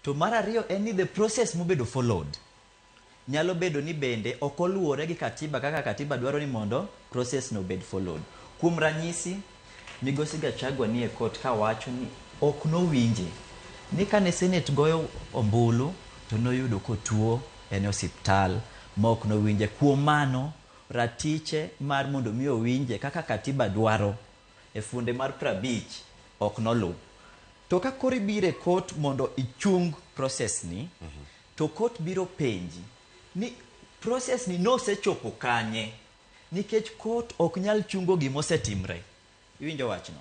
To mar ariyo en ni the process mobedo followed nyalo bedo ni bende ok oluwore gi katiba kaka katiba dwaro ni mondo process no obed followed. Kuom ranyisi, Migosi Gachagua nie court kawacho ni ok nowinje ni kane Senate goyo ombulu to noyudo kotuo en e osiptal ma ok nowinje. Kuom mano, ratiche mar mondo mi owinje kaka katiba dwaro e funde mar 50 ok noluw. To ka koro ibiro e court mondo ichung process ni, to court biro penji ni process ni nosechopo kanye, nikech court ok nyal chungo gima osetimre. Iwinjo wachno?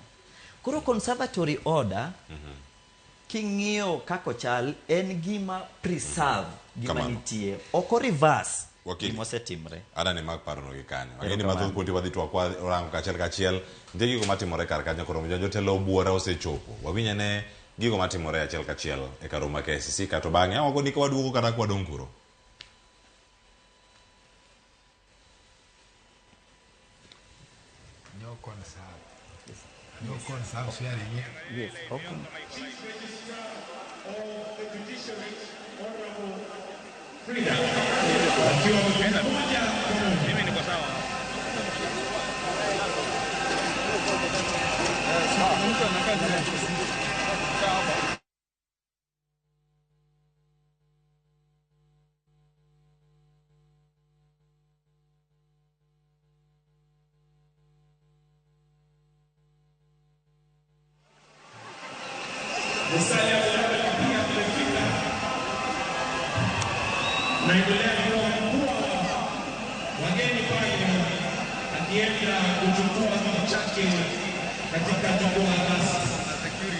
Koro conservatory order king'iyo kaka ochal en gima preserve gima Kamano. nitie, ok o reverse Wakili. gima osetimre. Adani mak parono gi kanyo. Ang'e ni Erokamano. mathoth kuonde wadhi twak warango kachiel kachiel. Nitie gigo matimore kar kanyo koro jotelo buora osechopo. Wawinj ane gigo matimore achiel kachiel e kar romo mar KICC kato bang'e ang' wagoni ka waduogo kata ka wadong' kuro. No conserve. No conserve swearing. Yes, okay. Musalia Mudavadi pia amefika, naendelea kuwa mkuu wa wageni pale akienda kuchukua kiti chake katika jukwaa rasmi.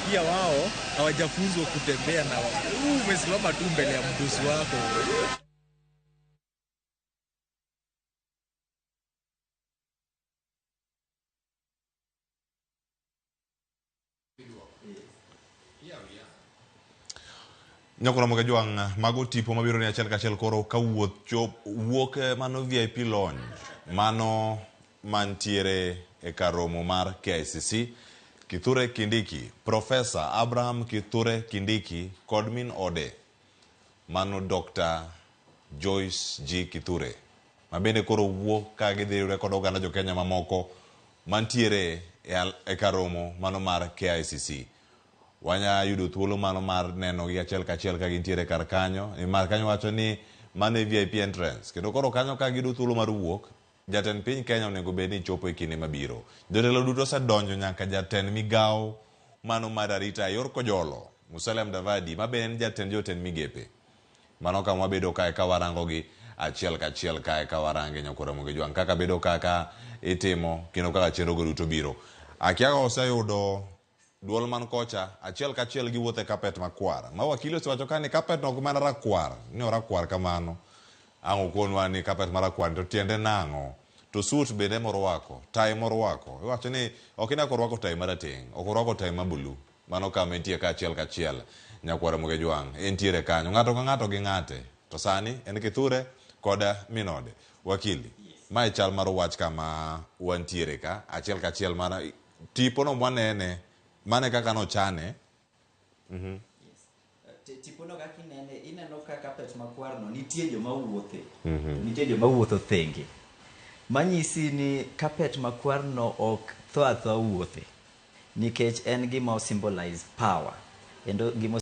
Pia wao hawajafunzwa kutembea na huu umesimama tu mbele ya mdosi wako. Nyakoro Ramogi Jwang' mago tipo mabiro ni achiel kachiel koro ka wuoth chop wuok eh, mano VIP lounge mano mantiere e kar romo mar KICC Kithure Kindiki, Profesa Abraham Kithure Kindiki kod min ode mano Dr. Joyce G. Kithure ma bende koro wuok ka gidhi riwre kod oganda jo Kenya mamoko mantiere e, al- e kar romo mano mar KICC. Wanya yudo thuolo mano mar neno gi achiel kachiel ka gintiere kar kanyo nimar kanyo wacho ni mano e VIP entrance kendo koro kanyo ka giyudo thuolo mar wuok jatend piny Kenya onego bed ni chopo e kinde mabiro. Jotelo duto osedonjo nyaka jatend migawo mano mar arita e yor Kojolo Musalia Mudavadi ma be en jatend jotend migepe. Mano kama wabedo kae ka warango gi achiel kachiel kae ka warange nyakwar Ramogi Jwang' kaka bedo kaka itimo kendo kaka chenro go duto biro. Akia ka oseyudo duol man kocha achiel kachiel giwuotho e kapet makwar ma wakili osewacho ka ni kapet no ok mana rakwar ni orakwar kamano ang' okonwa ni kapet marakwar to tiende nang'o to suit bende morwako tai morwako iwacho ni ok ine korwako tai marateng' ok orwako tai ma blue mano kama entie ka achiel kachiel nyakwar Ramogi Jwang' entiere kanyo ng'ato ka ng'ato gi ng'ate to sani en Kithure kod min ode wakili mae chal mar wach kama wantiere ka achiel kachiel mana tipo no mwanene mane kaka nochane Tipono kaka inene, ineno ka kapet makwar no nitie joma wuothe. Nitie joma wuotho thenge. Manyisi ni kapet makwar no ok tho athoa wuothe. Nikech en gima o symbolize power. Kendo gima